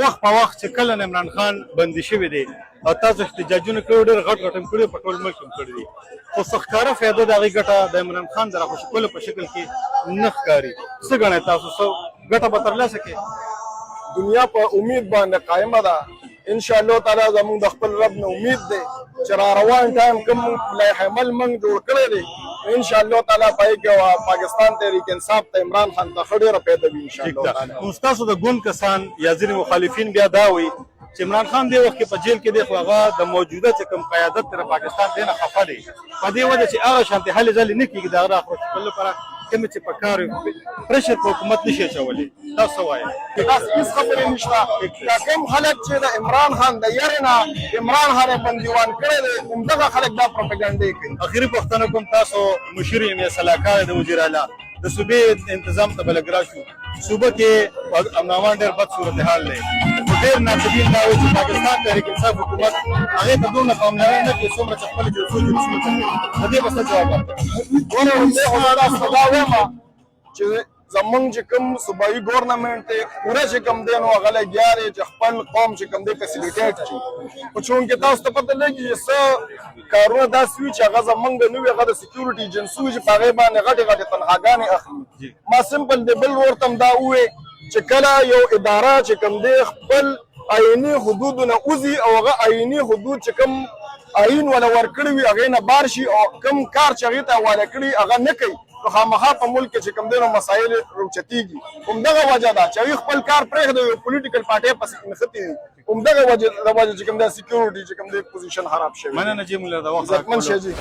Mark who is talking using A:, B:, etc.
A: وخت په وخت چې کله عمران خان بندي شوی دی او تاسو احتجاجونه کړي، ډېر غټ غټ هم کړي، په ټول ملک هم کړي دي، خو څه ښکاره فایده د هغې ګټه د عمران خان د راخوشي کولو په شکل کې نه ښکاري. څه ګڼئ تاسو، څه ګټه به ترلاسه کړئ؟
B: دنیا په امید باندې قائمه ده. ان شاء الله تعالی زموږ د خپل رب نه امید دی چې را روان ټایم کوم لایحه عمل موږ جوړ کړی دی، ان شاء الله تعالی پای کې پاکستان تحریک انصاف ته، عمران خان ته ښه ډېره پیدا وي ان شاء الله تعالی.
A: نو ستاسو د ګوند کسان یا ځینې مخالفین بیا دا وایي چې عمران خان دې وخت کې په جیل کې دی، خو هغه د موجوده چې کوم قیادت تر پاکستان دی نه خفه دی، په دې وجه چې هغه شانتې هلې ځلې نه کېږي، د هغه راخوشي کولو لپاره کومې چې په کار پریشر په حکومت نشي اچولی. تاسو وایئ؟
B: داسې هیڅ خبرې نشته. دا کوم خلک چې د عمران خان د یارې نه عمران خان یې بندیوان کړی دی، همدغه خلک دا پروپاګنډې کوي.
A: اخري پوښتنه کوم، تاسو مشیر یې، سلاکار د وزیر اعلی، د صوبې انتظام ته به لږ راشو. صوبه کې امن امان ډېر بد صورتحال دی، خو ډېر ناقدین دا وایي چې پاکستان تحریک انصاف حکومت هغې ته دومره پاملرنه نه کوي څومره چې خپلې جلسو جلوسونو ته کوي. د دې به څه جواب ورکړئ؟
B: ګوره، خو دا تاسو ته دا وایم چې زمونږ چې کوم صوبایي ګورنمنټ دی، پوره چې کوم دی نو هغه لګیا دی چې خپل قوم چې کوم دی فیسیلیټیټ کړي، خو چونکې تاسو ته پته لګي چې څه کارونه داسې وي چې هغه زمونږ نه وي، هغه د سکیورټي ایجنسي وي چې په هغې باندې غټې غټې تنخواګانې اخلي. ما سمپل د بل ورور ته هم دا ووایي چې کله یو اداره چې کوم دی خپل آئیني حدودو نه وځي او هغه آئیني حدود چې کوم آئین ولا ورکړي وي هغې نه بار شي او کوم کار چې هغې ته حواله کړي هغه نه کوي، نو خامخا په ملک کې چې کوم دی نو مسایل راوچتېږي. همدغه وجه ده چې هغوی خپل کار پرېږدي، یو پولیټیکل پارټۍ پسې نښتي دي. همدغه وجه د وجه چې کوم دی سکیورټي چې کوم دی پوزیشن خراب شوی.
A: مننه جی، موږ له د وخت
B: عزتمن شې جی.